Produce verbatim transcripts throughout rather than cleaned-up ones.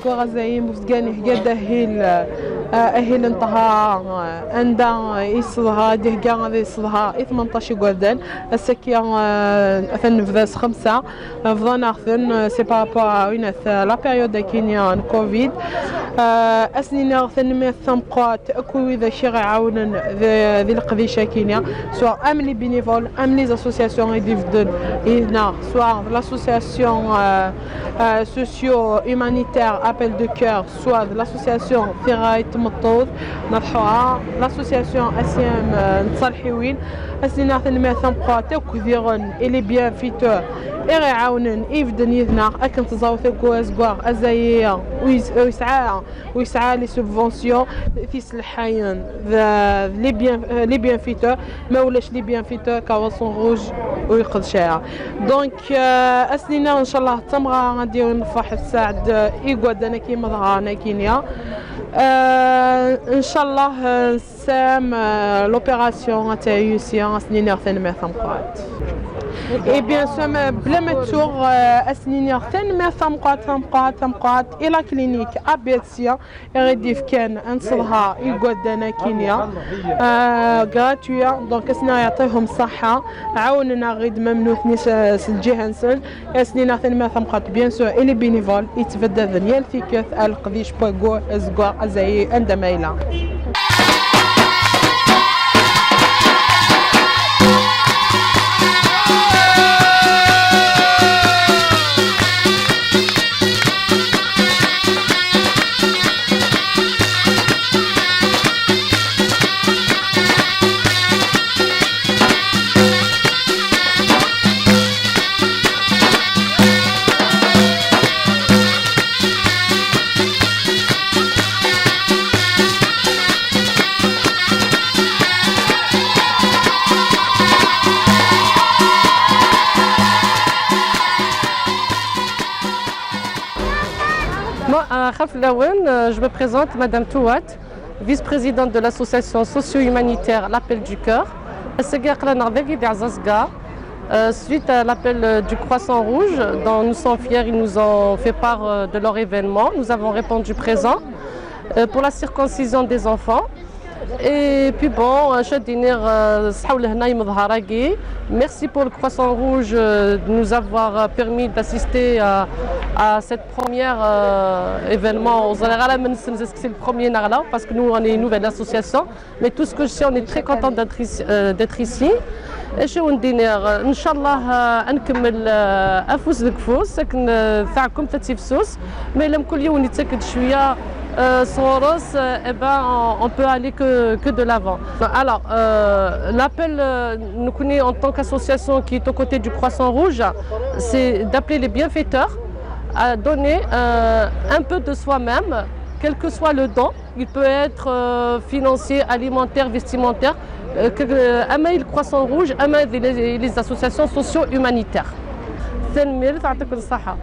Ɣazayi Buzgan ihegga-d ahil, eh, ahil n ṭṭhara, eh, anda yesseḍha, ad ihegga ad yesseḍha i tmenṭac igerdan. Ass-agi, eh, atan nebda s xemsa, eh, bḍan-aɣ-ten, eh, c'est par rapport à une, eh, la période akini n covid. Eh, ad sen-iniɣ tanemmirt tameqqrant akk i widak i ɣ-iɛawnen di, di leqdic akini, soit am les bénévoles, am les associations i d-ibedden yid-neɣ, soit d l'association, eh, eh, socio-humanitaire Appel de Cœur, soit d l'association Tiɣra i tmeṭṭut n At Ḥura, l'association A C M, eh, n tṣalḥiwin. Ad s-iniɣ tanemmirt tameqqrant akk diɣen i les bienfaiteurs i ɣ-iɛawnen, i ibedden yid-neɣ akken teẓraw taggur azeggaɣ azayi ur yes-, ur yesɛa, ur yesɛa les subventions tiselḥayen d, d les bien, eh, les bienfaiteurs, ma ulac les bienfaiteurs Croissant Rouge ur yeqdec ara. Donc, euh, ad s-niniɣ ncallah d tameɣra ad d-yawin lferḥ d sseɛd i igerdan akk imeḍharen akini. Euh, ncallah, euh, nessam, euh, l'opération ad tɛiwsi, ad s-niniɣ tanemmirt tameqqrant. Et bien sûr, ma, bla ma ttuɣ, euh, ad s-niniɣ tanemmirt tameqqrant, tameqqrant, tameqqrant i la clinique A B C i ɣ-d-ifkan ad nesseḍher igerdan akini, euh, gratuit. Donc, ad s-niniɣ yeɛṭihum ṣṣeḥḥa, ɛawnen-aɣ-id ma nutni s, s lǧiha-nsen. Ad s-niniɣ tanemmirt tameqqrant, bien sûr, i les bénévoles yettbaddaden yal tikkelt ar leqdic n waggur azeggaɣ azayi anda ma yella. Bon, euh, xaf lawen, euh, je me présente, Madame Touat, vice-présidente de l'association socio-humanitaire L'Appel du Cœur. Ass-agi aql-aneɣ dagi di Ɛzazga, euh, suite à l'appel, euh, du Croissant Rouge, dont nous sommes fiers, ils nous ont fait part, euh, de leur événement. Nous avons répondu présent, euh, pour la circoncision des enfants. Et puis bon, euh, je dirais, euh, ṣṣeḥḥa u lehna i yimeḍhar-agi. Merci pour le Croissant Rouge, euh, de nous avoir, euh, permis d'assister à, à cette première, euh, événement. Ur ẓriɣ ara ma nessen, est-ce que c'est le premier neɣ la, parce que nous, on est une nouvelle association. Mais tout ce que je sais, on est très content d'être ici, euh, d'être ici. Acu i wen-d-iniɣ, euh, ncallah, euh, ad nkemmel, euh, afus deg ufus, akken, euh, taɛkemt ad tifsus. Mais la mkul yiwen yettak-d cwiya, euh, sɣur-s, euh, eh ben, on, on peut aller que, que de l'avant. Alors, euh, l'appel, euh, nekkni en tant qu'association qui est aux côtés du Croissant Rouge, c'est d'appeler les bienfaiteurs à donner, euh, un peu de soi-même, quel que soit le don. Il peut être, euh, financier, alimentaire, vestimentaire, euh, que, euh, ama i le Croissant Rouge, ama les, les associations socio-humanitaires. Tanemmirt, yeɛṭikum ṣṣeḥḥa.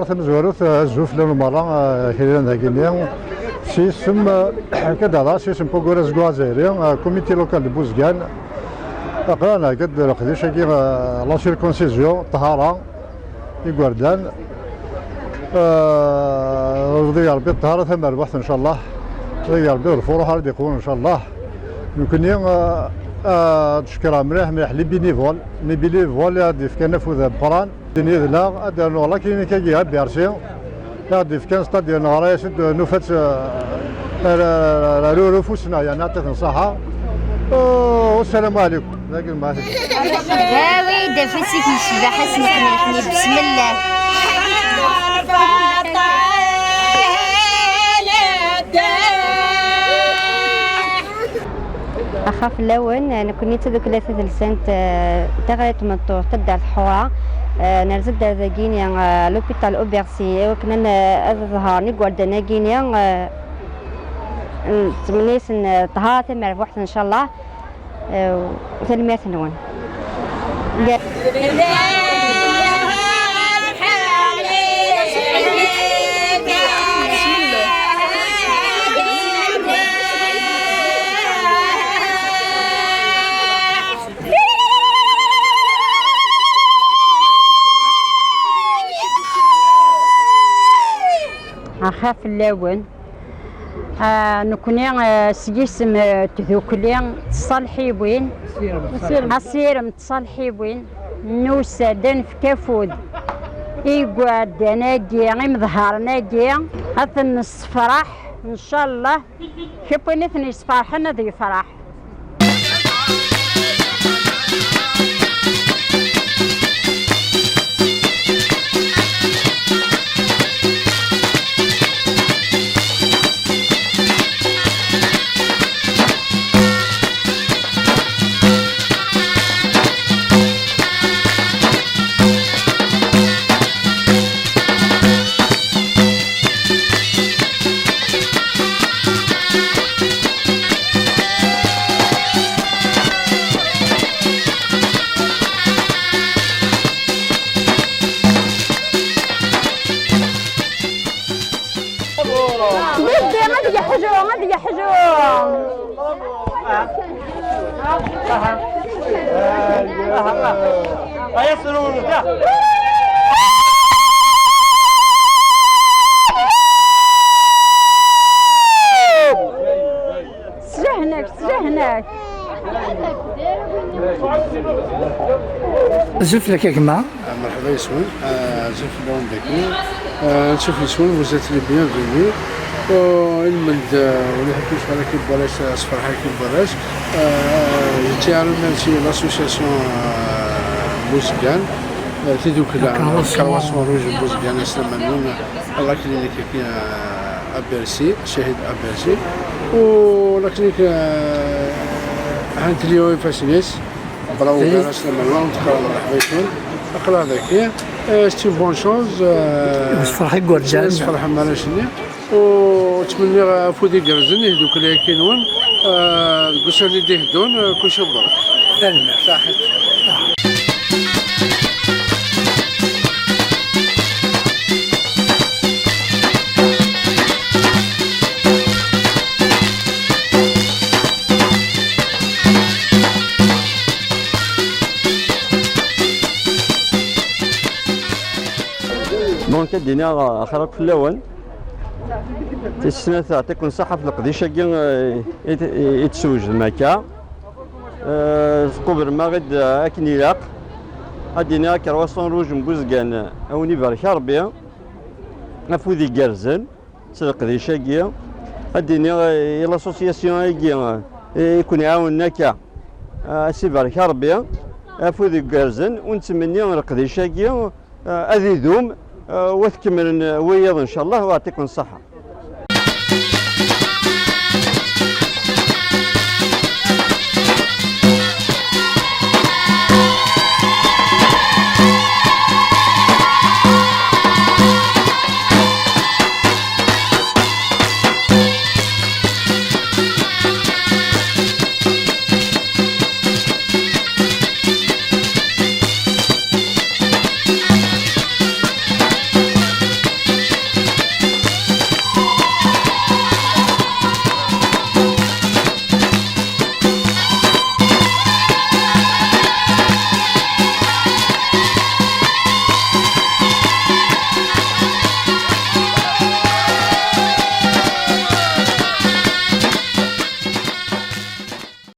Tamezwarut, eh, azul fell-awen merra, eh, kra dagi-nni. S yisem, eh, Kadara, s yisem n Ugur Azeggaɣ Azzayri, eh, comité local de Bouzgan. Aql-aneɣ-d leqdic-agi, eh, la circoncision, ṭṭhara, igerdan. Eh, Rebbi Rebbi ṭṭhara tamerbuḥt, ncallah. Rebbi Rebbi lfuruḥ ara d-iqwun, ncallah. Nekkni, eh, eh, ad d-cekkreɣ mliḥ mliḥ les bénévoles, les bénévoles i aɣ-d-yefkan afud ameqqran. Din yid-neɣ ad d-rnuɣ la clinique-agi A B R C, i aɣ-d-yefkan, c'est-à-dire neɣra-yas-d, nufa-tt, eh, ar, ar, ar, ar ufus-nneɣ, yeɛni, yeɛṭi-ten ṣṣeḥḥa. Oh, wassalamu ɛlikum. D akken ma t-, Dawi d afus-ik yecbeḥ ass n tmelḥni, bismillah. Axir fell-awen, nekkni d tadukla tadelsant, eh, taɣri n tmeṭṭut, taddart Ḥura, eh, nerza-d ar dagini, eh, l'hôpital Aubercy, i wakken ad, ad ḍehṛen igerdan-agi-ni, eh, nettmenni-asen, eh, ṭṭhara tamerbuḥt, ncallah, eh, u tanemmirt-nwen. Axir fell-awen. Ah, nekkni, ah, s yisem, ah, n tdukli n tṣalḥiwin, asirem n tṣalḥiwin, nusa-d ad nefk afud i igerdan-agi, imḍehren-agi, ad ten-nessefraḥ, ncallah. Kif win i ten-yesferḥen ad yefreḥ. Biddi, ad yeḥju, ad yeḥju. Sǧehnek, sǧehnek. Azul fell-ak a gma. Ah, merḥba yes-wen. Ah, azul fell-awen dagi. Ah, ansuf yes-wen, vous êtes les bienvenus. Oh, ilmend, ah, ula ḥekku cɣal akin n warrac, asferḥ akin n warrac. Ah, je tiens à remercier l'association, ah, Bouzgan, ah, tidukla, Croissant Rouge Bouzgan, aslama-nwen. La clinique-agi, euh, A B R C, Cahid A B R C. U la clinique, euh, hant liyo ifassen-is. Bravo, gar-as lameɛna, nteqqar merḥba yes-wen. Aql-aɣ dagi. Euh, c'est une bonne chose, euh, Yessefreḥ igerdan. Yessefreḥ arrac-nni. U ttmenniɣ afud igerrzen i tdukli-agi-nwen, euh, deg ussan i d-iteddun, euh, kulci mebruk. Tanemmirt. Saḥit. Donc, ad d-iniɣ, eh, axir akk fell-awen. Tis snat, yeɛṭiken ṣṣeḥḥa ɣef leqdic-agi, eh, i t-, i, i d-teswejdem akka. Eh, tqublem-aɣ-id, eh, akken ilaq. Ad d-iniɣ, Croissant Rouge n Buzgan, eh, a wen-ibarek Ṛebbi. Afud igerrzen s leqdic-agi. Ad d-iniɣ, eh, i l'association-agi, eh, i ken-iɛawnen akka. Eh, a s-ibarek Ṛebbi. Afud igerrzen, u nettmenni leqdic-agi, eh, ad idum, eh, u ad t-kemmlen, eh, wiyaḍ, ncallah, u yeɛṭiken ṣṣeḥḥa.